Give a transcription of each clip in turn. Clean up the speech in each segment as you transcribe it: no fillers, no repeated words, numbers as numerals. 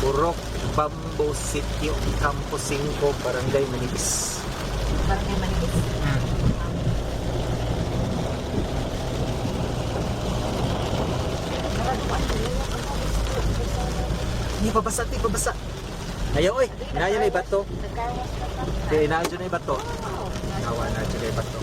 Purok Bamboo Sitio, Campo 5, Barangay Manibis. Barangay Manibis. Hindi pabasa, di pabasa. Ayaw oy, naayo na bato. Nagkawas ka pa. Di naayo na bato. Awa na na bato.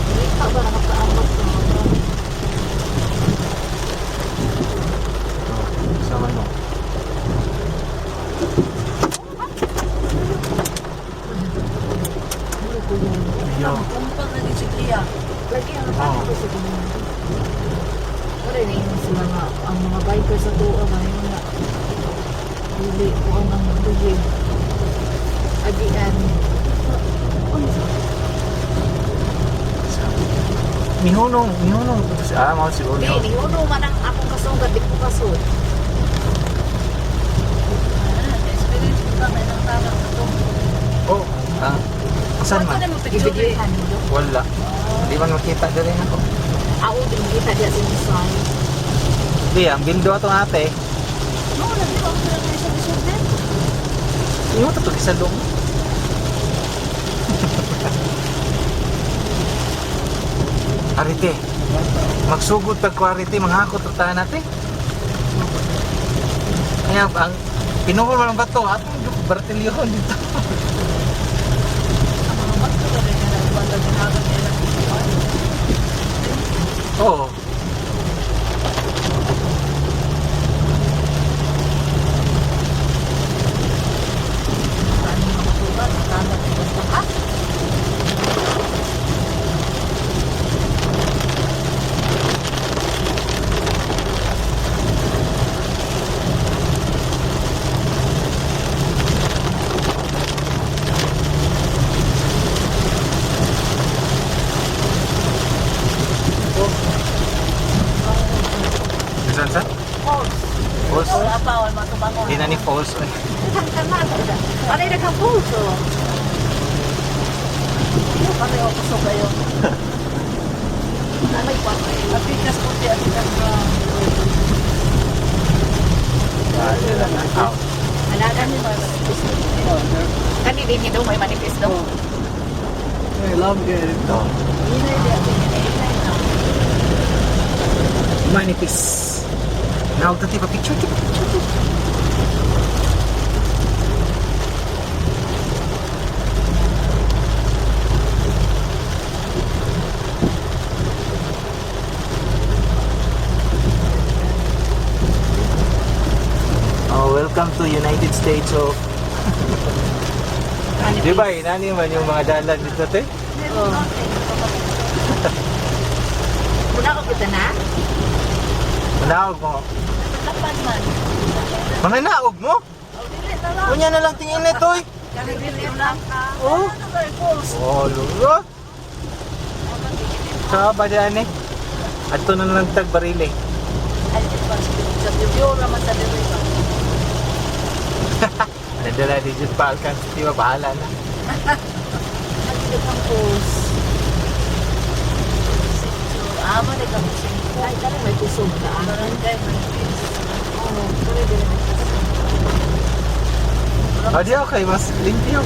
Hindi pa ba nakapaabot ko? Oh, sama mo. Ayaw. Kumpang na ni si Clea. Lagi ang napakita ko sa ganyan. Wala na yun sila nga, ang mga biker sa tuwa ba yun nga. Dili ko ang dili. Agian. Mihunong, mihunong. Ah, mao siguro. Di, niuno man ang akong kasugat, di ko kasod. Ah, experience ko na may nangtama ko to. Oh, ah. Saan Ba't man? ko na mo picture eh? Ibigyan nilo. Wala. Di man makita dali nako. Ako din kita diya sa insan. Di, ang bindo atong ate. No, lagi ko ang pinag sa disorder. Imo to sa lung. Arite. Magsugod tag kwarite, manghakot ra tahan natin. Kaya ang pinuhol man ang bato, atong bartilyon dito. Ang mga bato na rin na nagwala ginagat nila ng ikuan. Oo. Saan mga matugan, tama na basta ka. Saan saan? False. False. Wala pa, wala matubangon. Di na ni false. Oy. Kang Anay nagkang pulso. Kami o kusog kayo. May kwan kayo. Apikas ko di, apikas ka. Alaga ni mga manifest. Kani din daw may manifest daw. I love it. Ito. Hinay di, hinay na. Manipis. Nawag ta pa picture, ti picture. Ti. Oh, welcome to United States of. Di ba, inani man yung mga dalan dito, te? Oh. Muna ko kita na. Manaog mo. Lapan man. Mananaog mo? Oh, dili na lang. Unya na lang tingin na ito, eh. Kani dili lang. Oh. Ano ba, false? Oh, luro. Sa ba dyan eh? Ato na lang tag barili. Ay, di ba, sa review naman sa dili pa. Nadala di jud pa Alcan City ba bahala na. Nagkang pulse. Ama ni kami singko. Ay, kani may kusog ka. Ah. Barangay Manipis. Oo, kani din may kusog. Ah, di okay, mas limpyo.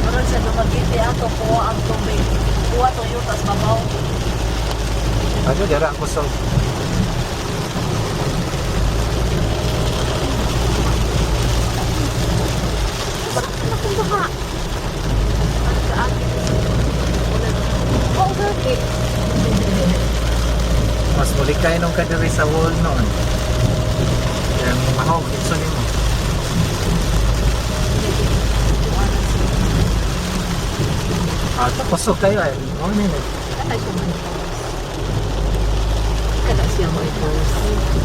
Murag sa Dumaguete ato kuha ang tubig. Kuha tuyo tas babaw. Ano dara ang kusog. Bakit na kung baka? Ang kaagi. Oo, gagi. Mas muli kayo nung kadiri sa wall noon. Kaya mahog, ito nimo. Ah, ito, kusog kayo ay. Oh, nini. Kana siya may pulse. Kana siya may pulse.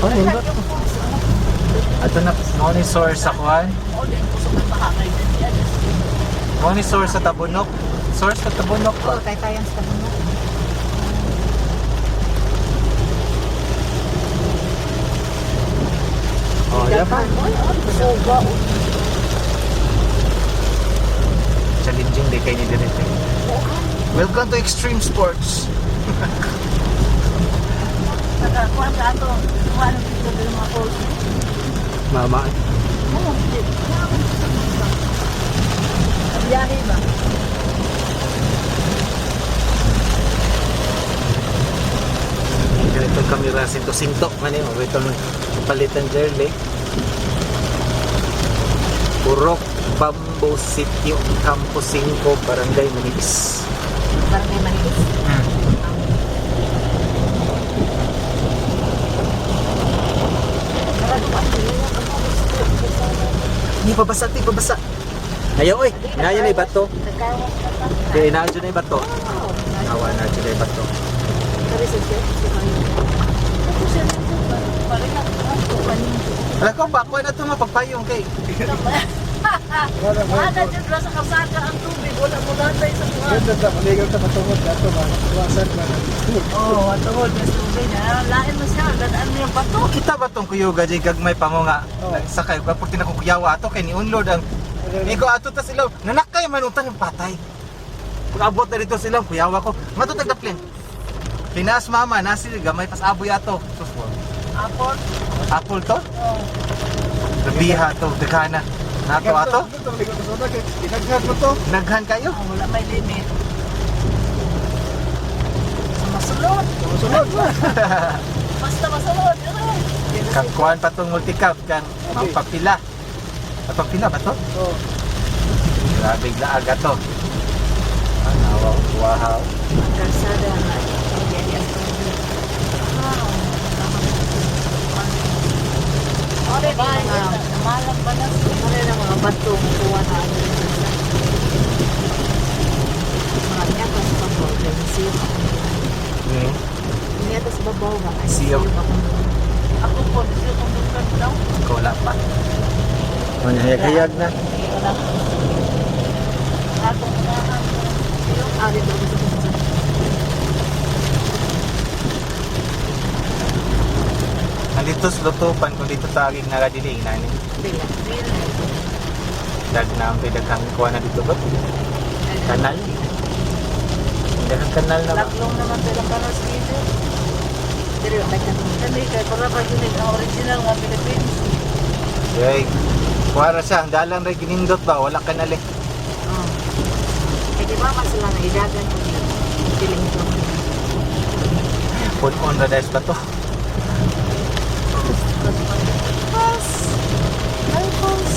Oh, nindot. Ato na, mo ni source sa kuan. O din kusog ang baha kay dyan. Mo ni source sa Tabunok. Source sa Tabunok Oh, ba? taytayan sa Tabunok. Oh, yeah pa. Oy, oh, suga. Oh. Challenging di kay ni dire. Welcome to Extreme Sports. Nakakuha sa ato. Kuha ng picture ng mga post. Mama. Oo, hindi. Kuha ko sa mga. Ang biyahe ba? Ganitong kamera sinto-sinto man eh. Ito man palitan Jerley. Purok Bamboo Sitio, Campo 5, Barangay Manipis. Barangay Manipis. Hindi pabasa, di pabasa. Ayaw oy, naya na bato. Nagkawas ka pa. Di na na bato. Oh, Awa na na bato. Sabi sa siya, si Mario. Ako siya nito. Pareha. Ako, kanin. Wala ko ba ko na to mapagpayong kay. Ana dyan ra sa kalsada ang tubig. Wala mo natay sa buwan. Ganda ta, maligaw ta patungod ato ba? Tuwasan ba? Oo, oh, tungod na tubig. Ah, lain mo siya. Dadaan mo yung bato. Kita ba tong kuyuga jay gagmay pa mo nga nagsakay ka purti na kong kuyawa ato kay ni unload ang Igo ato ta sila nanakay man utang yung patay. Pag abot na dito sila kuyawa ko. Mato tagdaplin. Pinas mama nasi gamay pas aboy ato. Sus wa. Apple. Apple to? Oh. Rabiha to dagana. Nato ato? Dito maligaw ta sa kay ginaghag mo to. Naghan kayo. Ah, wala may limit. Sa masulod. Sunod ba? Basta masulod. Aray. Kakuan pa tong multicab kan mampapila. Mampapila ba to? Oh. Grabe laaga to. Ah, nawaw, wow. Ang kalsada nga. Hindi ang tubig. Ah, Ore, malam ba na? Ano na mga bato, kuha na ano yung kalsada. Mga niya sa babaw, then siyo ako. Niya sa babaw ba? Ay, Siyo. Siyo ako. Ako po, siya kong doktor daw. Ikaw wala pa. Ano, hayag-hayag na. Wala. Atong unahan. Ah, dito ako sa kalsada. Nandito sa lutupan, kung dito tagig na dili, nani. Dila. Dag na ang daghang kuha na dito ba? Kanal? Daghang kanal na ba? Laglong naman sila kanos dito. Pero may kanal. Dali kay para pa yun ang original nga Philippines. Yay. Kuha ra siya, ang dalan ra ginindot ba? Wala kanal eh. Oh. Eh, di ba man sila naidagan ko niya? Piling ko. Pun-on ra dahil ba to? Pas! Ay, pas!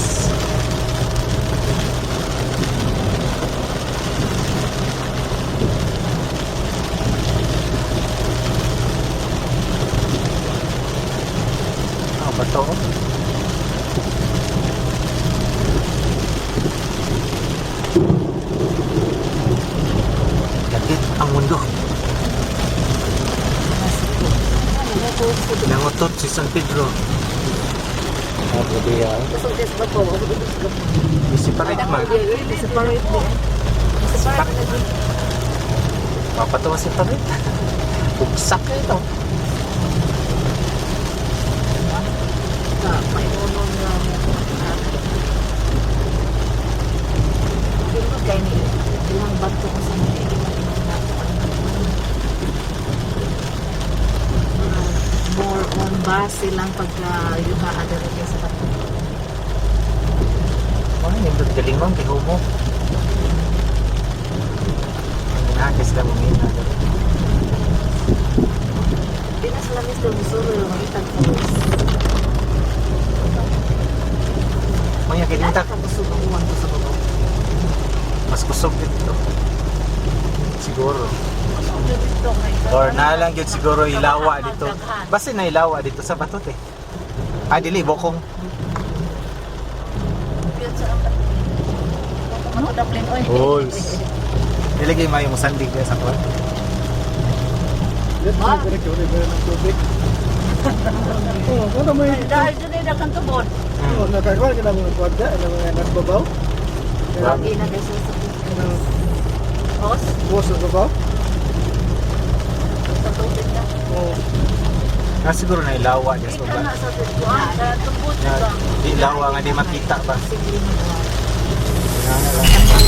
Ah, bato oh. Lagit ang mundo. Nangutot si San Pedro. Ah, grabe ah. Tapos ang babaw, ako dito sa babaw. Isiparate man. Separate din. Separate na din. Mapatawa si Parit. Bugsak na ito. Sa may uno na Pero kay ni ilang bato ko sa mga ilang ilang more on base lang pagka yuha ada rin sa bato. Mga nindot galing mo, kay Homo. Ang ginahagis sila mumina. Di na sila Mr. Missouri yung itag falls. Mga kininta, Ka busog ang uwan ko sa babaw. mas kusog dito. Siguro. Dito kay Or nalang yun siguro ilawa dito. Basta na ilawa dito sa batot eh. Ah, dili, bokong. Holes. Dili kayo mayo mo sandig sa kuwan. Dito na direct uri ba ng tubig. Oh, ano mo Dahil dyan ay nakantubod. Oh, nakakuha ka na mga kwarta, ano mga nasbabaw. Lagi na kasi sa Boss, Buwas sa babaw? sa tubig na. Oo. Ah, siguro na ilawa niya sa Kita ba. na sa kuan, sa tubod Na, ba? di ilawa nga di makita ba. Sige mo. Nga na lang.